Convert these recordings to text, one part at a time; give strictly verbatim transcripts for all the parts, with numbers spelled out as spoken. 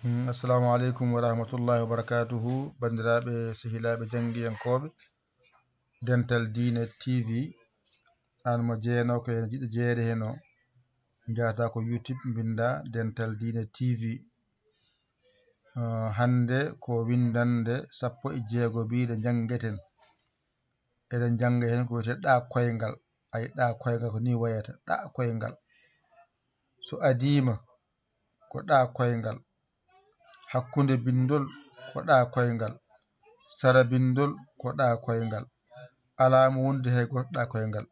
Mm, assalamu aleykum wa rahmatullahi wa barakatuhu. Banndiraaɓe, sehilaaɓe, janngiyankooɓe Dental Diine T V, aan mo jeenooka heen, jiɗɗo jeyeede heen o, njahata ko YouTube, mbinnda Dental Diine T V. Ah, hannde ko winndannde sappo e jeego biide njanngeten. Eɗen njannga heen ko wiyetee ɗa koyngal. Ay, ɗa koyngal ko ni wayata, ɗa koyngal. So adiima ko ɗa koyngal. Hakkunde binndol ko ɗa koyngal. Sara binndol ko ɗa koyngal. Alaa mo wondi hay gooto ɗa koyngal.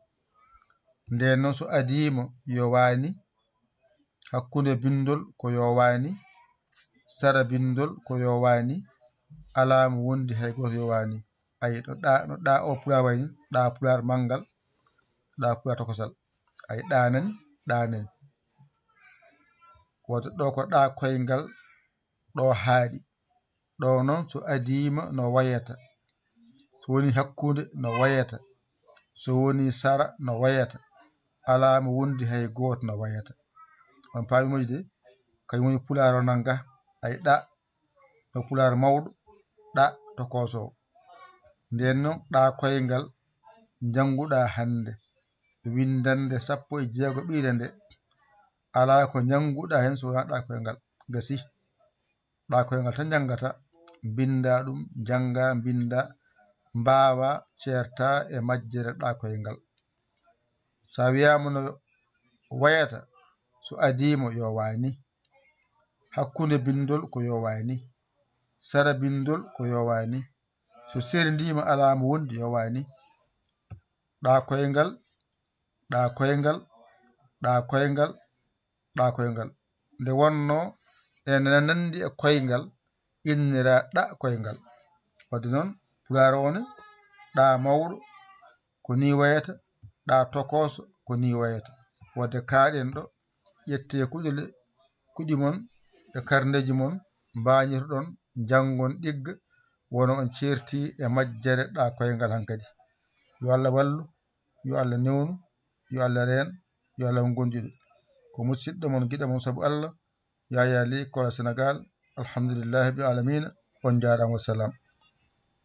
Ndeen noon so adiima yo waani, hakkunde binndol ko yo waani, sara binndol ko yo waani, alaa mo wondi hay gooto yo waani. Ay, no ɗa, no ɗa o pulaar wayni, ɗa pulaar manngal, ɗa pulaar tokosal. Ay, ɗa nani, ɗa nani. Wota ɗo ko ɗa koyngal, ɗo haaɗi. Ɗo noon so adiima no wayata. So woni hakkunde no wayata. So woni sara no wayata. Alaa mo wondi hay gooto no wayata. On paami moƴƴi de, kañum woni pulaar o nannga, ay ɗa, no pulaar mawɗo, ɗa tokooso o. Ndeen noon ɗa koyngal njannguɗa hannde. Winndannde sappo e jeego ɓiire nde. Alaa ko njannguɗa heen so wonaa ɗa koyngal. Gasi. Ɗa koyngal tan njanngata, mbinnda ɗum, njannga, mbinnda, mbaawa, ceerta e majjere ɗa koyngal. So a wiyaama no wayata, so adiima yo waani. Hakkunde binndol ko yo waani. Sara binndol ko yo waani. So serndiima alaa mo wondi yo waani. Ɗa koyngal, ɗa koyngal, ɗa koyngal, ɗa koyngal. Nde wonnoo ene nanndi e koyngal, innira ɗa koyngal. Wadde noon, pulaar o ne, ɗa mawɗo, ko ni wayata, ɗa tokooso, ko ni wayata. Wadde kaaɗen ɗo, ƴettee kuɗele, kuɗi mon e karndeeji mon, mbañotoɗon, njanngon ɗigga, wona on ceerti e majjere ɗa koyngal hankadi. Yo Allah wallu, yo Allah newnu, yo Allah reen, yo Allah won gonduɗo. Ko musidɗo mon, giɗo mon sabu Allah, Yaya Ly, Kola Sénégal. Alhamdulillahi rabbil alamina. On njaaraama, wassalam.